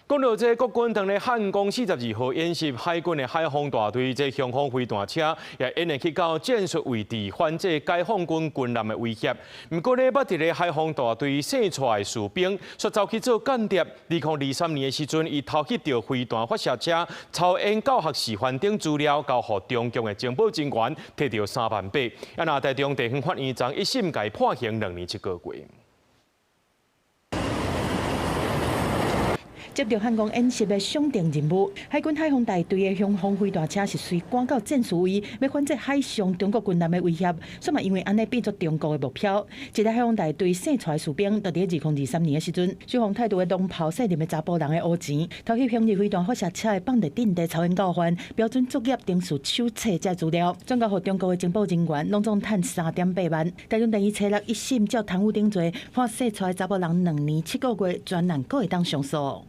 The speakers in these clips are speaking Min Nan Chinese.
講到這國軍當咧漢光42號演習，海軍的海防大隊這雄風飛彈車也演練去到戰術位置，反制解放軍軍艦的威脅。毋過咧，捌佇咧海防大隊細帶的士兵，煞走去做間諜。2023年的時陣，伊偷翕著飛彈發射車操演教學示範等資料，交予中共的情報人員，提著3萬8。啊，若台中地方法院昨一審共伊判刑2年7個月。接著漢光演習的上定任務，海軍海防大隊的雄風飛彈車是隨趕到戰術位，欲反制海上中國軍艦的威脅，煞嘛因為按呢變做中國的目標。這个海防大隊姓蔡的士兵，就佇2023年的時陣，收予態度的龍炮勢入的查埔人的烏錢，偷翕雄二飛彈發射車的放佇陣地操演教範，標準作業程序手冊這資料，轉交予中國的情報人員，攏總趁3.8萬。台中地院初六一審照貪污等罪，判姓蔡的查埔人2年7個月，全案閣會當上訴。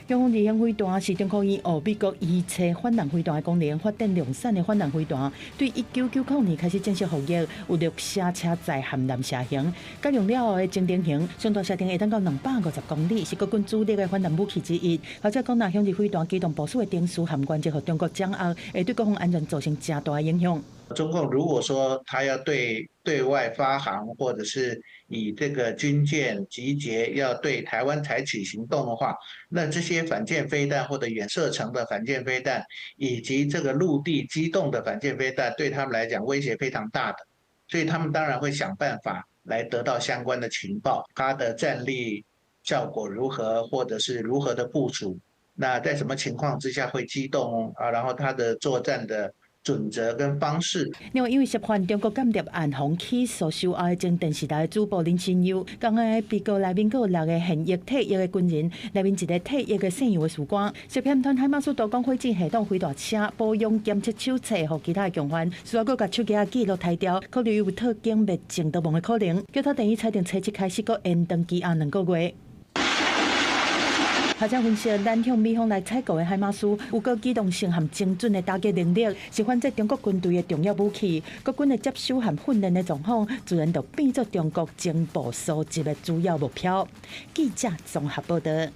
雄風二型飛彈是中科院學美國E7反艦飛彈的功能，發展量產的反艦飛彈，對1990年開始正式服役，有陸射車載和艦射型。改良了後的精定型，上大射程會當到250公里，是國軍主力的反艦武器之一。或者講，若雄二飛彈機動部署的程序和原則，予中國掌握，會對國防安全造成誠大的影響。中共如果說他要對外發航，或者是以這個軍艦集結要對台灣採取行動的話，那這些反艦飛彈或者遠射程的反艦飛彈，以及這個陸地機動的反艦飛彈，對他們來講威脅非常大的，所以他們當然會想辦法來得到相關的情報，它的戰力效果如何，或者是如何的部署，那在什麼情況之下會機動啊？然後它的作戰的準則跟方式。另外，因為涉犯中國間諜案，予起訴受押的前電視台主播林心悠，仝款被告內面閣有六個現役退役的軍人，內面一個退役的姓楊的士官，涉嫌傳海馬斯多管火箭系統飛彈車保養檢測手冊予其他的共犯，事後閣共手機仔記錄刣掉，考慮有套經滅證逃亡的可能，叫他等於裁定初七開始閣延長羈押2個月。學者分析，咱向美方來採購的海馬斯有高機動性和精準的打擊能力，是反制中國軍隊的重要武器。國軍的接收和訓練的狀況，自然就變做中國情報搜集的主要目標。記者綜合報道。